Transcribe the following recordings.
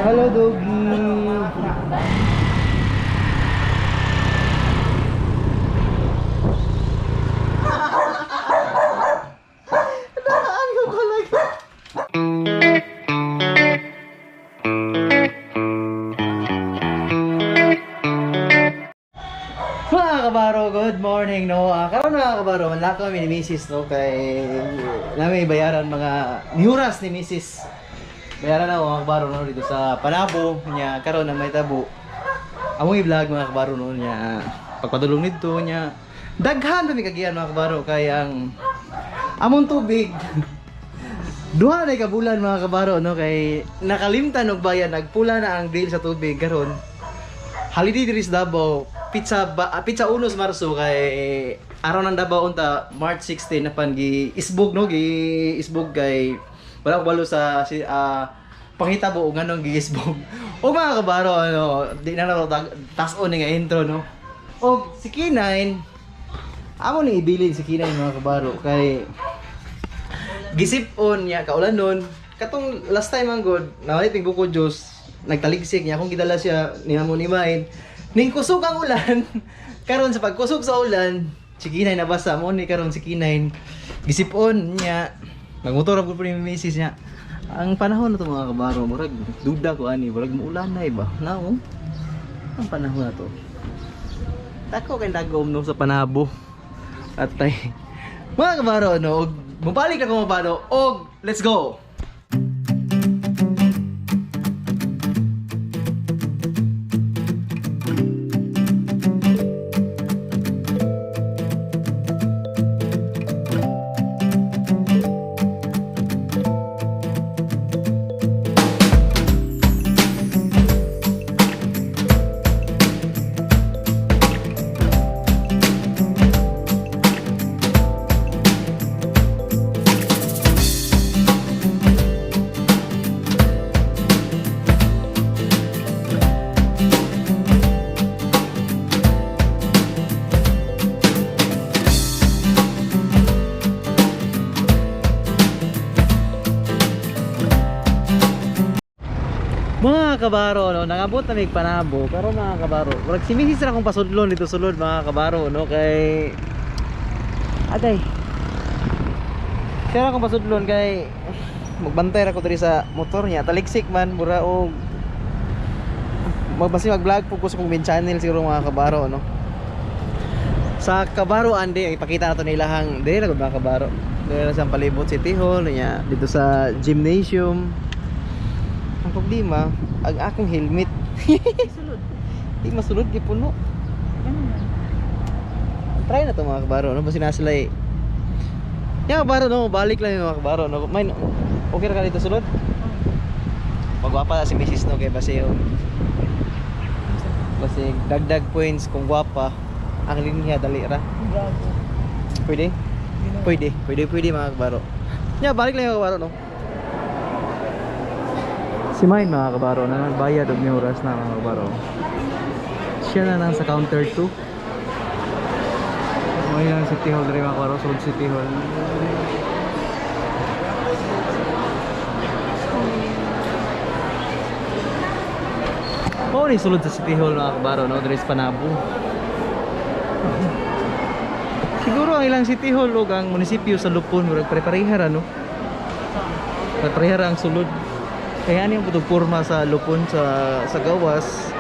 Hello, doggy. Naan ko ko lagi. Mga kabaro, good morning, no. Karon mga kabaro, manlakaw kami ni Mrs. no, kay nami bayaran mga nihuras ni Mrs. Bayaran na mga kabaro, no, dito sa Panabo nya karon na may tabo. Among i-vlog, mga kabaro, no, nya pagpadulong nidto nya daghan pa mi kagian, mga kabaro, kay ang among tubig 2 na ka bulan, mga kabaro, no, kay nakalimtan og bayan, nagpula na ang bill sa tubig karon. Holiday diri sa Davao, pizza ba, pizza 1 sa Marso kay araw ng Davao unta March 16 na pan gi isbog, no, gi isbog kay wala ko balo sa si panghitabo og nganong giisbog. O mga kabaro, ano, di na na tas-on ni nga intro, no. Og si K9 amo ni ibilin si K9, mga kabaro, kay gisip-on niya kaulan nun katong last time ang good nawalit ning buko juice, nagtaligsik niya akong gidala siya niya mo ni Main ning kusog ang ulan. Karon sa pagkusog sa ulan si Kinay nabasa mo ni karon si Kinay gisip-on niya nagmotor ako ni misis niya. Ang panahon na to, mga kabaro, murag duda ko ani murag muulan na iba nao ang panahon na to. Dako kay dagom no sa Panabo atay, mga kabaro, no. Og mubalik na ko mabalo og let's go. Mga kabaro, no, nangabot na mig Panabo. Pero mga kabaro, murag si misis ra akong pasudlon dito sulod, mga kabaro, no, kay agay. Siya ra akong pasudlon kay magbantay ra ko diri sa motor niya. Taliksik man mura og magbasi mag-vlog po ko sa kong main channel siguro, mga kabaro, no. Sa Kabaro andi ipakita na to nila hang diri ra gud, mga kabaro. Diri ra sa palibot City Hall niya dito sa gymnasium. Ang problema, ang akong helmet. Sulod. Di masulod gipuno. Ganun lang. Try na to, mga kabaro, no? Basta na sila eh. Yan, kabaro, no? Balik lang yung mga kabaro, no? May, okay ra ka dito sulod? Magwapa si Mrs. no? Kay basi yung basi dagdag points kung gwapa ang linya dali ra. Grabe. Pwede? Pwede, pwede, pwede, mga kabaro. Ya, balik lang yung kabaro, no? Si Mine, mga kabaro, na nagbayad og oras na, mga kabaro. Siya na lang sa counter 2. May lang City Hall diri, mga kabaro, sulod City Hall. Mao ni sulod sa City Hall, mga kabaro, no, diri sa Panabo. Siguro ang ilang City Hall ug ang munisipyo sa Lupon murag pare-pareha ra, no. Pare-pareha ra ang sulod. Kaya ano yung putog porma sa Lupon sa gawas.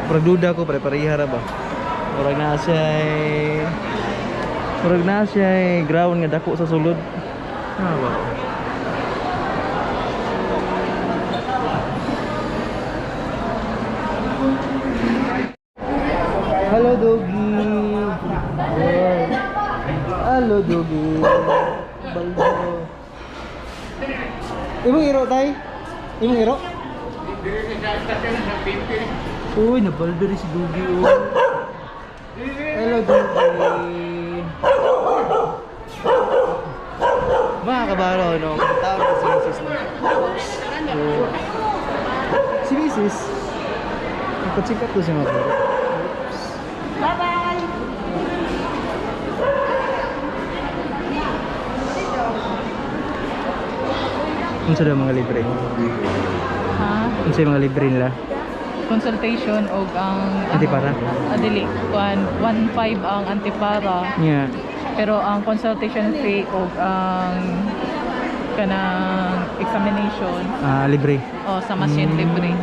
Murag duda ko pare-pareha ra ba. Murag na siya ground nga dako sa sulod. Ah, ba. Hello, doggy. Hello, doggy. Baldo. Imong iro tay? Imong iro? Uy, nabaldo rin si Dugi. Oh. Hello, Dugi. Mga kabaro, no? Tawag ko si Mrs. No? So, si Mrs. Nagpatsikat ko siya, mga kabaro. Oops. Bye-bye! Unsa daw mga libre? Ha? Unsa Kasi mga libre nila. Consultation og ang Antipara? Dili, kuan 1.5 ang antipara. Yeah. Pero ang consultation fee og ang kanang examination Ah, libre. o sa machine libre.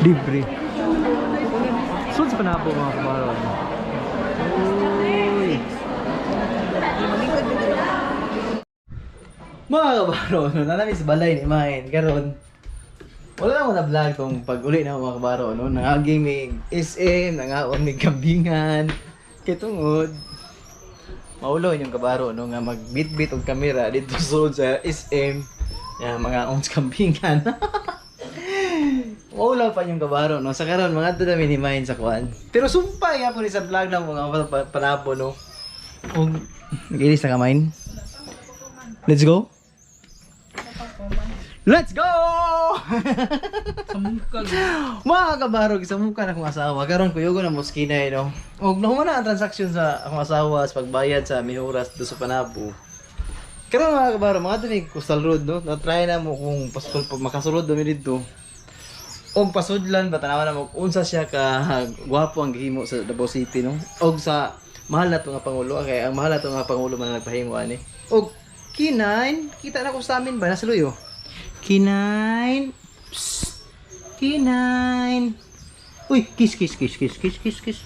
Libre. Sud sa Panabo mga kabaro. Uy. Mga kabaro, no, nanami sa balay ni Main. Karon, wala na ako na vlog kung pag uli na ako mga kabaro, no? Nangagi mig SM, nangaon mig kambingan. Kay tungod, maulo yung kabaro, no? Nga magbitbit og kamera dito sulod sa SM. Ya, mga ons kambingan. Wala pa yung kabaro, no? Sa karon mga doon namin himayin sa kuan. Pero sumpay nga po ni sa vlog na mga panabo, no? Og, nag-ilis na kamain. Let's go! Let's go! Samukag. Mga kabaro, gisamukan akong asawa. Karon kuyugo na moskina eh, no? Og nahuman na ang transaksyon sa akong asawa sa pagbayad sa mihuras do sa Panabo. Karon mga kabaro, mga tunig Coastal Road, no? Na-try na mo kung pasul makasulod dumi didto. Og pasudlan ba tanawa na mo unsa siya ka gwapo ang gihimo sa Davao City, no? Og sa mahal na to nga pangulo, kay ang mahal na to nga pangulo man ang nagpahimo ani. Og K9, kita na ko sa amin ba nasa luyo. K9. Psst. K9. Uy, kiss kiss kiss kiss kiss kiss kiss.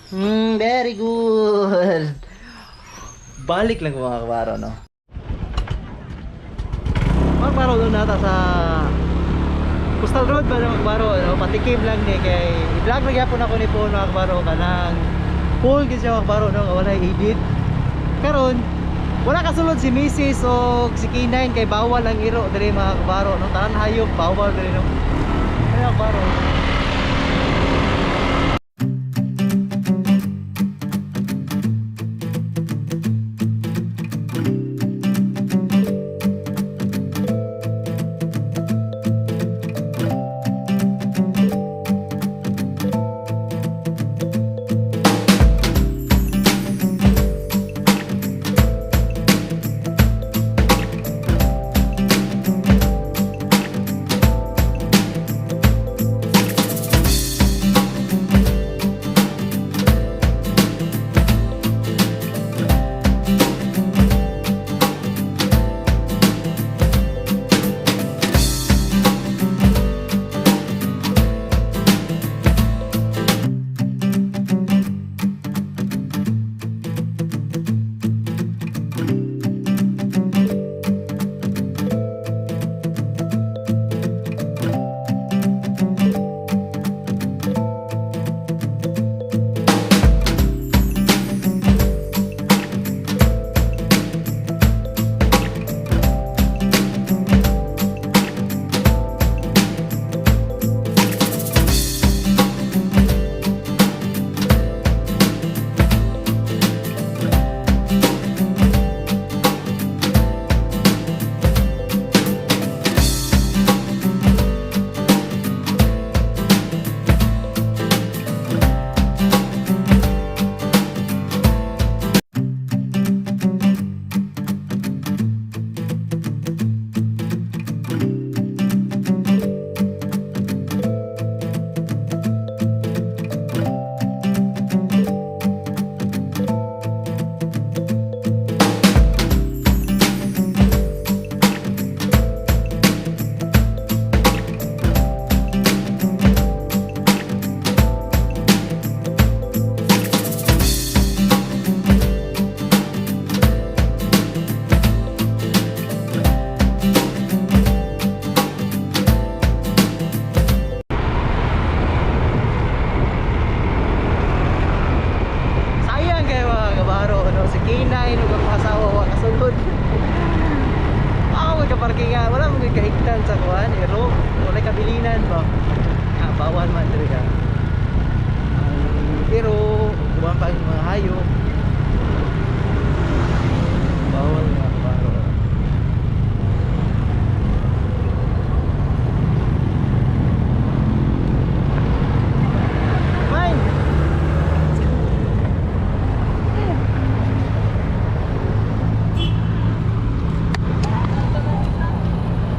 Very good. Balik lang mga kabaro, no? Mga kabaro, doon nata sa Coastal Road ba mga kabaro, no? Patikim lang ni kay i-vlog na gyapon ako ni po mga kabaro kanang full gid siya mga kabaro, no? Nga walay edit. Karon, wala kasulod si Mrs. o si K9 kay bawal ang iro diri mga kabaro, no? Tanan hayop bawal diri, no? Kaya kabaro. Sayang kayo mga kabaro, no? Si K9 ug ang asawa wa kasulod. Ako magkaparkingan, wala mo kahigtan sa kuan, ero, wala kabilinan ba. Ah, bawal man diri ka. Ang pero uban pa ang mga hayop. Bawal mga kabaro. Mine!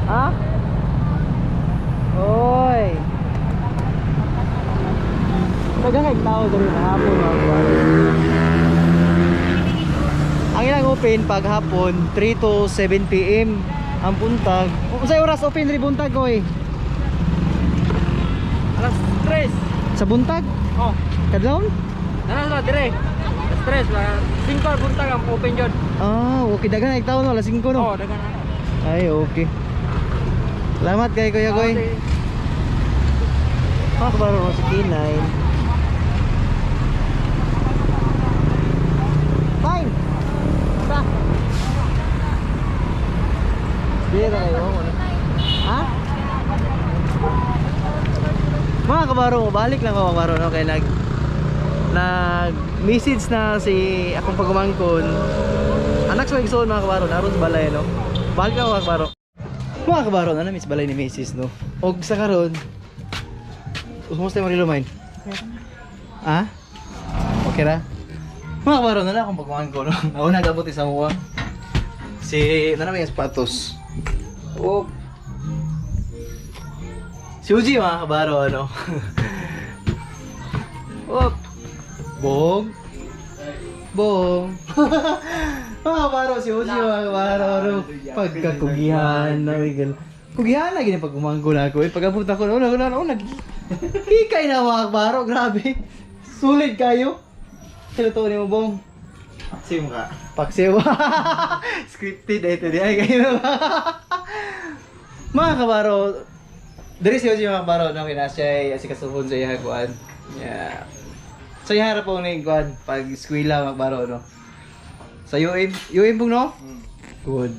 Ha? Oy. tao diri hapon, mga kabaro. Ang ilang open pag hapon 3 to 7 PM ang buntag. Unsay oras open diri buntag oy? Alas 3. Sa buntag? Oh, Kadlawon? nana sa dire. Alas 3, 5 buntag ang open jud. Ah, okay, daghan ay tao no, alas 5 no. Oh, dagan na. Ay, okay. Salamat kay Kuya Goy. Okay. Mga kabaro, si K9. Fine! Basta! Bira kayo. Ano? Ha? Mga kabaro, balik lang ako, kabaro, no? Kaya nag message na si akong pagumangkon. Anak sa igsoon, mga kabaro, naroon sa balay, no? Balik lang ako, mga kabaro. Mga kabaro, na miss balay ni Mrs., no? Og sa karon, kumusta yung Marilo mine? Ha? Okay ra? Mga kabaro, na lang akong pagmamangkon ko, no? Ako nag-abot sa mga. Si, na naman yung sapatos. Oh. Si Uji, mga kabaro, ano? Oh. Bong. Bong. Mga kabaro, si Uji, mga kabaro, ano? Pagkakugihan na, Miguel. Kugihan na, gini pag umangko na ako. Eh, pag-abot ako, una, una, una, hikay na, mga kabaro, grabe. Sulit kayo. Tinutuon ni mo, Bong. Sim ka. Paksiw. Scripted ito di ay kayo. Mga kabaro, diri siya si mga kabaro no kina siya ay asikasuhon sa iyang kuan. Yeah. Sa iyang harap po ni kuan pag eskwela, mga kabaro, no. Sa UM, UM bung no? Good.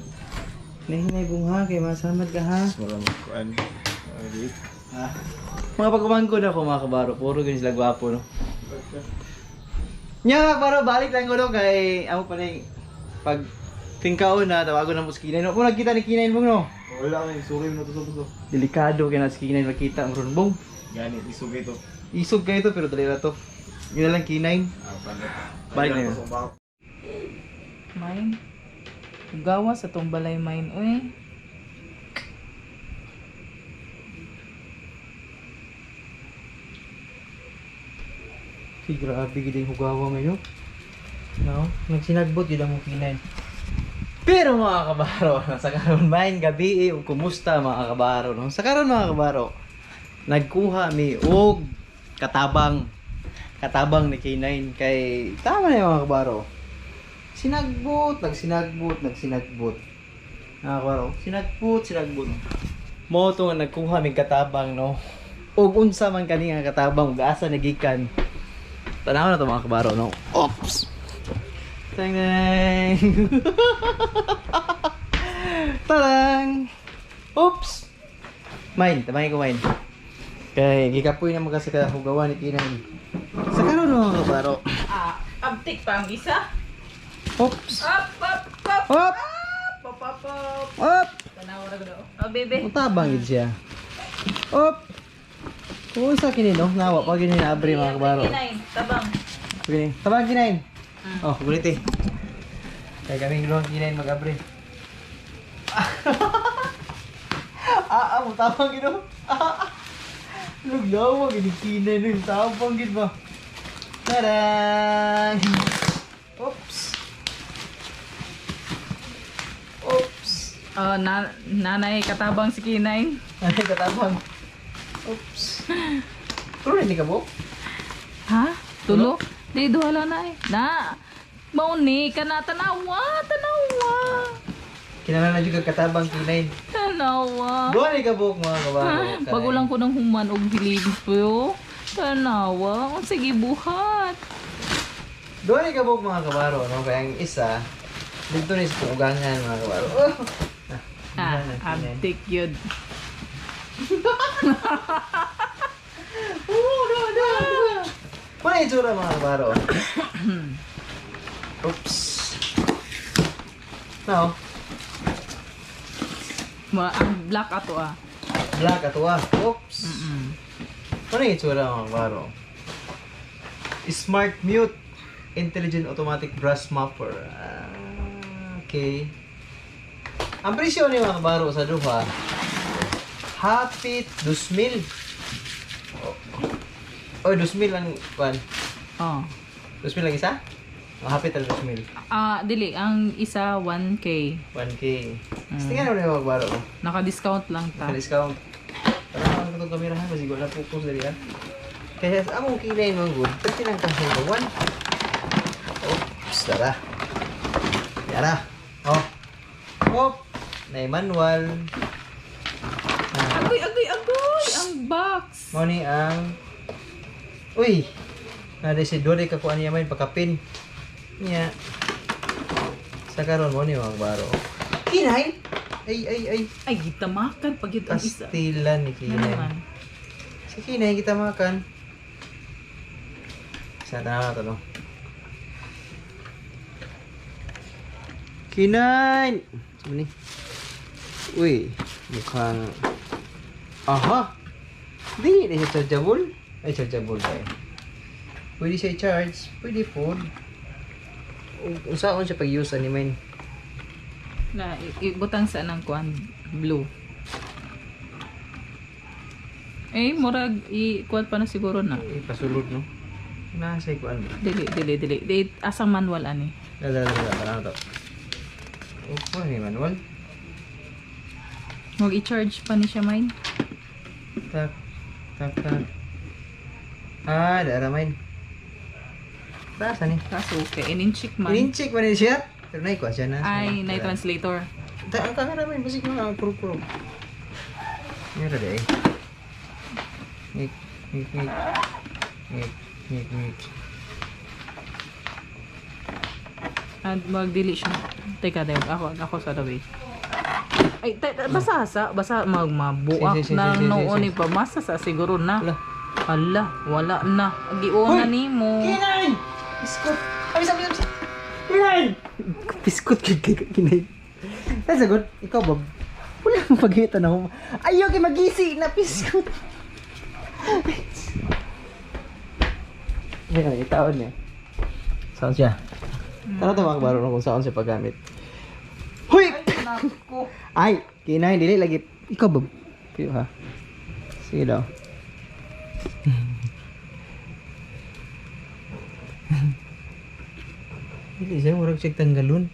Nahinay bung ha kay masamad ka ha. Wala mo kuan. Ha? Mga pagkumangkon ako, mga kabaro, puro ganun sila gwapo no. Nya mga kabaro, balik lang ko no kay amo pa ning pag tingkaon na tawagon na mo si Kinay no. Kung nagkita ni Kinay mo no. Wala kay sugay mo to to. Delikado kay na si Kinay makita ang runbong. Gani isugay to. Isog kayo to pero dali ra to. Yun na lang Kinay. Ah, paano? Balik na yun. Mine. Gawa sa tong balay mine, uy. Si grabe gid yung hugawa ngayon. No, nagsinagbot gid ang Kinay. Pero mga kabaro, sa karon main gabi eh, ug kumusta mga kabaro no? Sa karon, mga kabaro, nagkuha mi og katabang. Katabang ni K9 kay tama na yung mga kabaro. Sinagbot, nagsinagbot, nagsinagbot. Mga kabaro, sinagbot, sinagbot. Mo to nga nagkuha mig katabang no. Ug unsa man kani nga katabang ug asa nagikan. Tanaw na to, mga kabaro no. Oops. Tang tang. Tarang. Oops. Mine, tamay ko mine. Kay gikapoy na kasi ka hugawan ni Kinay. Sa karon mga kabaro. Ah, abtik pa ang isa. Oops. Up, up, up. Up! Up, up, up. Up! Tanaw ra gud. Oh, bebe. Utabang gid siya. Up! Kung sa kini no, nawa pa gini na abri mga kabaro. Kinay, tabang. Kini, tabang kinain. Oh, gulit eh. Kay kaming luwang kinain mag-abri. Ah, ah, tabang gino. Ah, ah. Luglaw, gini kinain no, yung tabang gid ba. Tarang! Oops. Oops. Oh, na nanay katabang si Kinay. Ay, katabang. Oops. Pero hindi ka mo? Ha? Tulo? Di duha lang na eh. Na. Mao ni kana tanawa, tanawa. Kinala na juga katabang kinain. Tanawa. Buwan ka buhok mga kabaro. Bago lang ko ng human og gilimpyo. Tanawa, kung sige buhat. Doon ka buhok mga kabaro, no? Kaya ang isa, dito na sa pugangan mga kabaro. Oh! Ah, abtik yun. Oo, no, no, no. Wala yung itsura mga kabaro. Oops. Now, Ma, ang black ato ah. Black ato ah. Oops. Ano yung itsura mga kabaro? Smart Mute Intelligent Automatic Brush Mapper. Ah, okay. Ang presyo ni mga kabaro sa duha, hapit 2,000. Oh. Oy, 2,000 lang kuan. Oh. 2,000 lang isa? Mahapit ang 2,000. Ah, dili ang isa 1K. 1K. Mm. Tingnan mo na yung magbaro ko. Naka-discount lang ta. Naka-discount. Tara ang itong kamera ha, kasi wala focus dali ha. Kaya sa among kinay mga good, pwede lang kasi ko one. Oops, tara. Yara. Oh. Oh. Na manual. Ah, Agoy, agoy, agoy! Ang box! mo ni ang Uy. Na si Dore ka kuan niya man pagkapin. Nya. Sa karon mo ni mga baro. Kinay. Ay ay ay. Ay, gitamakan pag yun ang isa. Pastilan ni Ano Kinay. naman? Si Kinay kita makan. Sa tanaw na to, no? Kinay! Saan ni? Uy, mukhang... Aha! Di na siya chargeable. Ay, chargeable ba eh. Pwede siya i-charge. Pwede phone. Unsaon siya pag-use ani man? Na, ibutang sa nang kuan blue. Eh, murag i-kuan pa na siguro na. Ipasulod, no? Nasa ikuan ba? Dili, dili, dili. Di, asang manual ani. Dala, dala, dala. Tanaw to. Opo, ni manual. Mag i-charge pa ni siya mine. Tak, tak, tak. Ah, dara main. Taas ani. Kaso, kay ininchik man. Ininchik man ni siya. Pero naikuha siya na. Ay, na translator. Ta ang kamera main basig mga kuruk-kuruk. Meron de. Ngik, ngik, ngik. Ngik, ngik, ngik. At magdili siya. Teka, teka. Ako sa tabi. Ay, basa sa, basa magmabuak Si, si, si, na si, si, noon si. eh pa. Masa sa siguro na. Ala. Ala, wala na. Giuna Hoy! nimo. Kinay! Biskot! Abis, abis, abis! Kinay! Biskot kay kinay. That's a good. Ikaw, Bob. Wala mong pagkita na ako. Ayaw kay magisi na biskot. Ayun, itaon niya. Saan siya? Tara ito mga kabaro kung saan siya paggamit. Huy! Nako. Ay, kinay, dili lagi. Ikaw, Bob. Piyo ha. Sige daw. Dili siya, murag siya tanggalon.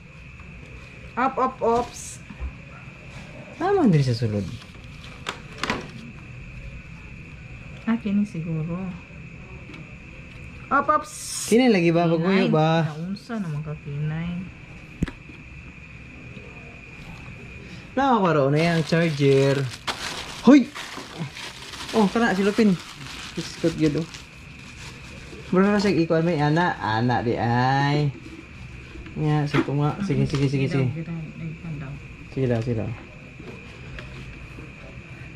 Up, up, ops. Tama diri sa sulod. Ah, kini siguro. Up, ups. Kinay lagi ba pagkuyo ba? Naunsa naman ka kinay. Nakakaroon na yung charger. Hoy! Oh, kana si Lupin. Biskot yun oh. Bro na siya ikuan may ana, ana di ay. Nga, sa tunga. Sige, sige, sige, sige. Sige daw, sige daw.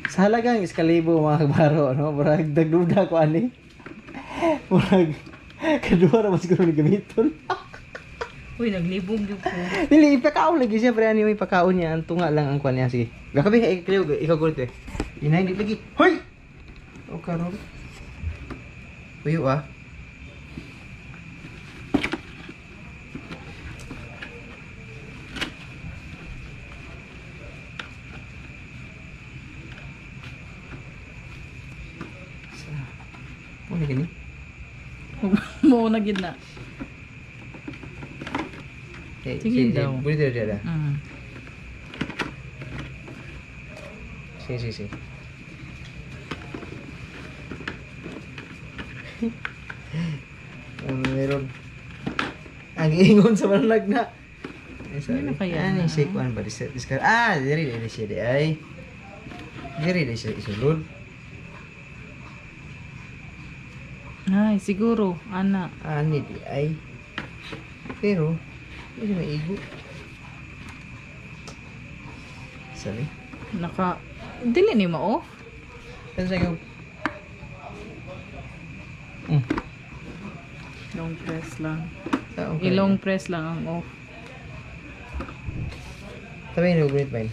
Sa halagang iskalibo mga kabaro, no? Murag dagduda ko ani. Murag kaduha ra man siguro ni gamiton. Uy, naglibog yun ko. Dili ipakaon lagi siya pre ani may pakaon niya ang tunga lang ang kuan niya sige. Gakabi eh kliw ikaw gulit eh. Inay di lagi. Hoy. O karon. Uyo ah. Sa. Ano gani? Mo na gid na. Eh, Sige daw. Boleh tidak ada. Sige, sige, sige. Ano meron? Ang ingon sa manlag na. Ay, sorry. Ano kaya Ano na? yung shake one ba? Discard. Ah, diri diri siya di ay. Diri diri siya isulod. Ay, siguro, ana. Ani di ay. Pero, hindi siya maigo. Sabi? Naka dili ni mo off. Ano sa'yo? Long press lang. Saan ka I-long press lang ang off. Tabi yung gunit ba yun?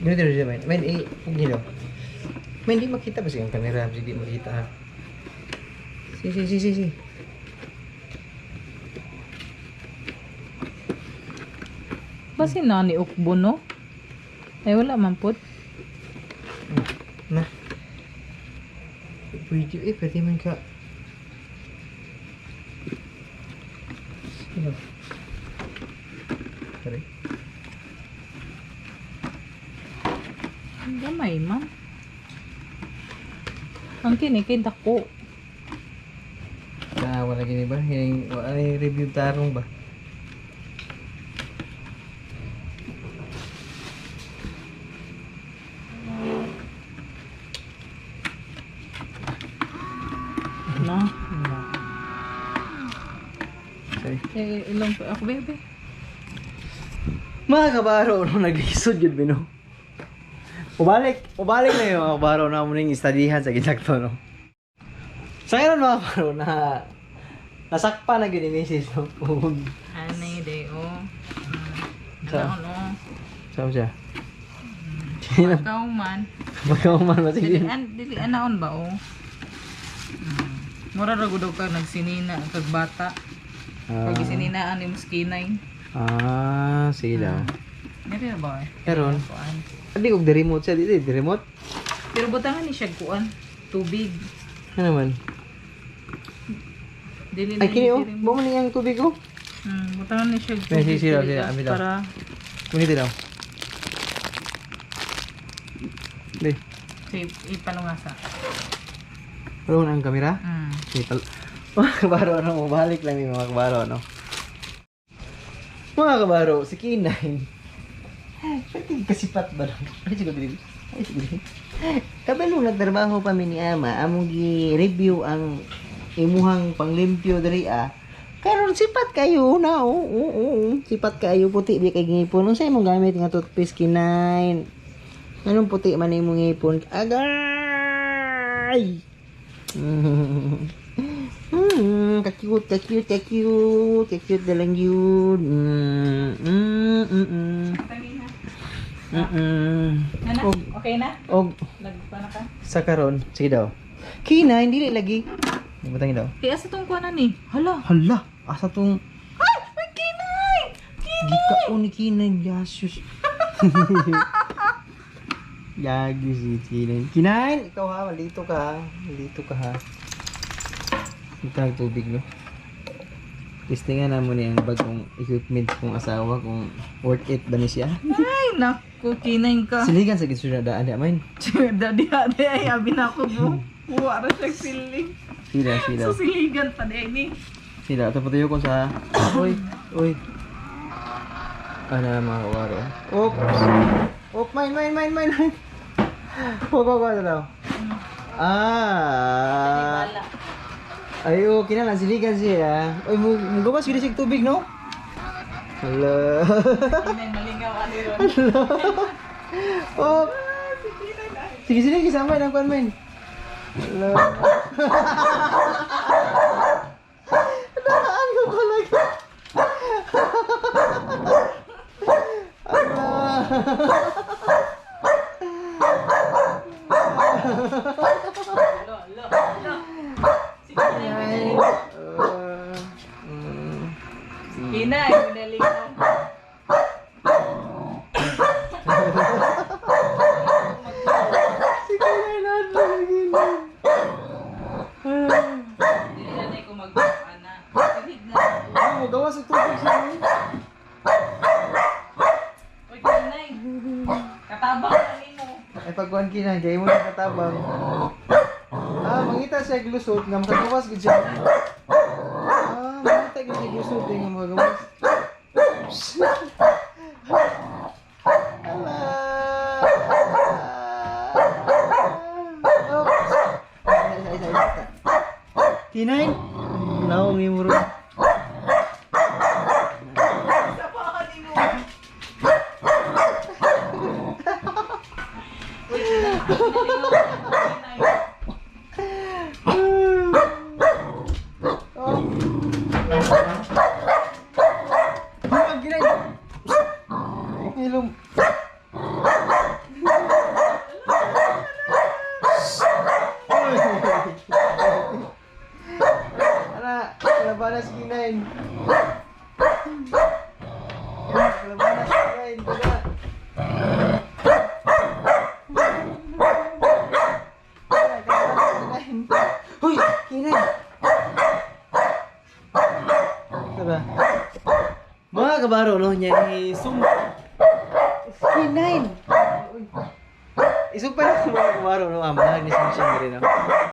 Gunit rin siya ba yun? Men, eh, pugi daw. Men, di makita ba siya ang kamera? Hindi makita ha. Si, si, si, si, si. Basi na ni ukbo no? Ay wala man pud. Na. Pwede eh, pwede man ka. Sino? Sorry. Ang gamay man. Ang kini kay dako. Na, wala gini ba? Hining, wala ni review tarong ba? No. Sorry. Eh, ilong pa ako bebe. Mga kabaro, no, naglisod yun, bino. Ubalik, ubalik na yung mga kabaro na mo ning istadihan sa ginakto, no. Sa ngayon, mga kabaro, na nasakpa na yun ni Mrs. No? Anay de oh. Sa- Ano no? Saan siya? Pagkaw man. Pagkauman ba Dili sige. an dili anaon ba oh. Mura ra gud ka nagsinina kag bata. Ah, Pag isininaan ni muskinay. ah, sige daw. Dili ra ba? Eh? Karon, Kuan. adi kog di remote siya, di di remote. Pero butangan ni siya kuan tubig. Ano naman? Dili na Ay, kini oh, dili- mo ni ang tubig oh. Butangan ni siya May tubig. sisira, dili sila, abi daw. Para Kuniti daw. Di, sa ipalungasa. karon ang kamera. Okay, mga kabaro, ano, mabalik lang yung mga kabaro, ano. Mga kabaro, si K9. Pwede kasipat ba lang? Ay, siguro dili. Ay, siguro dili. Kabalo nagtrabaho pa mi ni Ama, among gi-review ang imuhang panglimpyo diri ah. Karon sipat kayo na, oo, oo, oo. Sipat kayo puti di kay ngipon. Unsa imong gamit nga toothpaste K9? Anong puti man imong ngipon? Agay! Ka-cute, ka-cute, ka-cute. Ka-cute na lang yun. Nana, Og, okay na? og, Nagpa na ka? sa karon, sige daw. Kina, hindi lagi. Butangin daw. Kaya sa tong kuan ni. Hala. Hala, asa tong Ay, may kinay! gikaon ni Kinay, yasus. Yagi si Kinay. Kinay, ikaw ha, malito ka ha. Malito ka ha. Ito tubig no. Testingan na mo ni ang bagong equipment kong asawa kung worth it ba ni siya. Ay, naku, kinay ka. Siligan sa gitsu na daan di amin. Dadi ade ay abi na ako mo. Wa ra siya siling. Sila, sila. So siligan pa di ni. Sila, ito patayo ko sa... Uy, uy. Ano mga kawaro? Oops! Oop, mine, mine, mine, mine, mine. Huwag, huwag, huwag, daw. Ah! Ay, oh, kinala, siligan siya. Uy, mugawas gid siya tubig, no? Hala. Kinay malingaw ani ron. Oh. Sige, sige, kasama ng kuan man. Hala. Naan ko ko lagi. Ala. Lo, lo, lo. Si kinay Ay, Kinay minalingaw. Si Kinay na lagi na. Dili na ko mag ana. Silig na. Ay, magawas ang tubig siya. eh. Uy, kinay. Katabang na nimo. Ay, pagkuhan kinay, kaya mo na katabang. Ah, mangita siya glusot nga makagawas gid siya. Ah, mangita gid siya glusot nga makagawas. Ala. Oops. Ay, ay, ay, ay. Kinay? Naong ni mo ron. Sa pa nimo. Uy, kinay. Kinay. Oh. Ah, ginay. Ilong. Ana, kalabanas kinain. Kalabanas kinain, wala. Kalabanas kinain. K9. Diba? Mga kabaro, no, niya ni Sum... K9! Isumpay na mga kabaro, no, ah, mahal ni Sinchin rin, no?